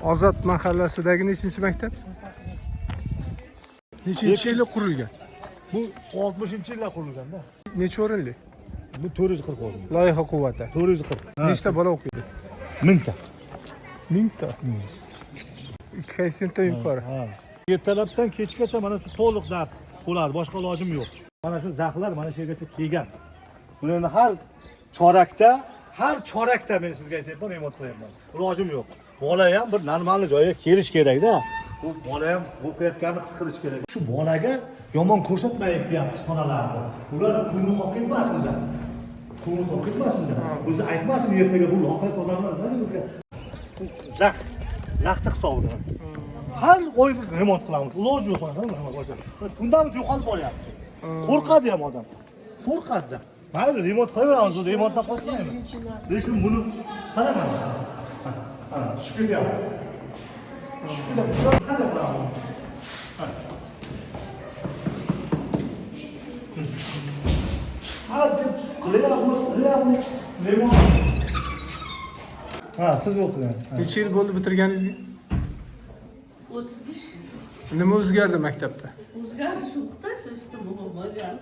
Ozod mahallasidagi nechinchi maktab? 18. Nechinchi yili qurilgan? Bu 60-yillar qurilganda. Necha o'rinli? Bu 440 o'rinli. Loyiha quvvati. 440. Nechta bola o'qiydi? Mingta. Mingta. Ikki koeffitsiyentdan yuqori. Ha. Ertalabdan kechgacha mana shu to'liq dars bo'ladi, boshqa ilojim yo'q. Mana shu zaxlar mana shu yergacha kelgan. Buni endi har chorakda, har chorakda men sizga aytyapman, remont qilyapman. Ilojim yo'q. Bola ham bir normal joyga kelish kerakda. Bu bola ham o'qiyotganini his qilish kerak. Shu bolaga yomon ko'rsatmaylik deyapmiz xonalarni. Ular pulni olib ketmasinda. Pulni olib ketmasinda. O'zi aytmasin ertaga bu loqayd odamlar nima bizga. Zax, zaxni hisobida. Har oy biz remont qilamiz. Iloji yo'q mana nima bo'lsa. Fundament yo'qolib boryapti. Qo'rqadi ham odam. Qo'rqadi. Mayli remont qilaveramiz, remontdan qo'rqmaymiz. Lekin buni qara mana. Mana tushib ketyapti. Tushib ketyapti. Ushlab qanday qilamiz? Har qilyapmiz, qilyapmiz. Remont. Ha, siz o'qigan. Necha yil bo'ldi bitirganingizga? 35 yil. Nima o'zgardi maktabda? O'zgarish yo'qda, shu ishda bo'lmagan.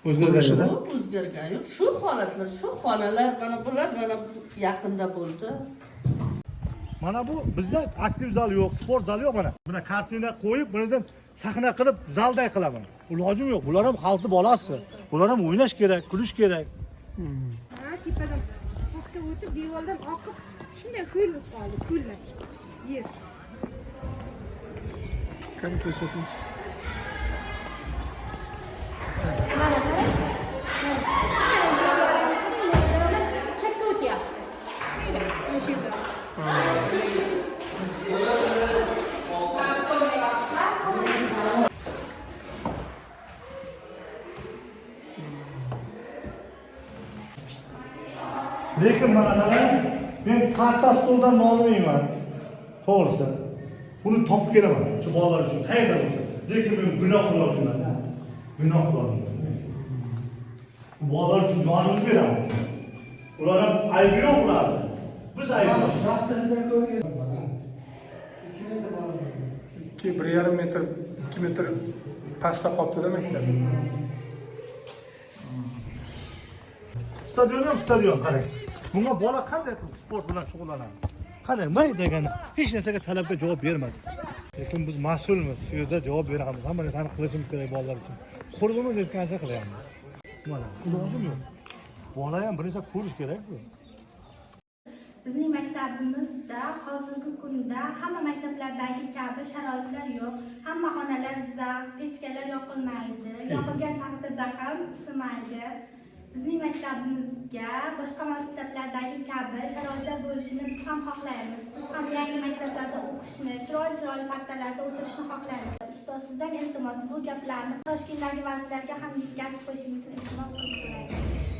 O'zgarishida? Yo'q, o'zgargan yo'q. Shu holatlar, shu xonalar, mana bular mana bu yaqinda bo'ldi. Mana bu bizda aktiv zal yo'q, sport zali yo'q mana. Buna kartina qo'yib, bunidan sahna qilib zalday qilaman. Ilojim yo'q. Bular ham xalqni bolasi. Bular ham o'ynash kerak, kulish kerak. Ha, tepadan pastga o'tib, devordan oqib, shunday ho'l bo'lib qoldi, ko'llar. Yer. Qani ko'rsatingchi. Mana qarang. Mana chakka o'tyapti. Mana shu yerda. Lekin masalan, men parta stoldan nolimayman. To'g'risi. Buni topib kelaman shu bolalar uchun, qayerda bo'lsa. Lekin men gunoh qila olmayman. Gunoh qila olmayman. Bu bolalar uchun jonimizni beramiz. Ular ham aybi yo'q ularni. Biz aybdormiz. 2, 1,5 metr, 2 metr pastda qolibdi-da maktab. Stadion ham stadion qarang. Bunga bola qanday qilib sport bilan shug'ullanadi? Qanday may degani hech narsaga talabga javob bermas. Lekin biz mas'ulmiz, shu yerda javob beramiz. Hamma narsani qilishimiz kerak bolalar uchun. Qurbimiz yetgancha qilyapmiz. Mana ilojim yo'q. Bola ham bir narsa ko'rish kerak-ku. Bizning maktabimizda hozirgi kunda hamma maktablardagi kabi sharoitlar yo'q. Hamma xonalar zax, pechkalar yoqilmaydi. Yoqilgan taqdirda ham isimaydi. Bizning maktabimizga boshqa maktablardagi kabi sharoitlar bo'lishini biz ham xohlaymiz. Biz ham yangi maktablarda o'qishni, chiroyli-chiroyli partalarda o'tirishni xohlaymiz. Ustoz, sizdan iltimos, bu gaplarni Toshkentdagi vazirlarga ham yetkazib qo'yishingizni iltimos qilib so'raymiz.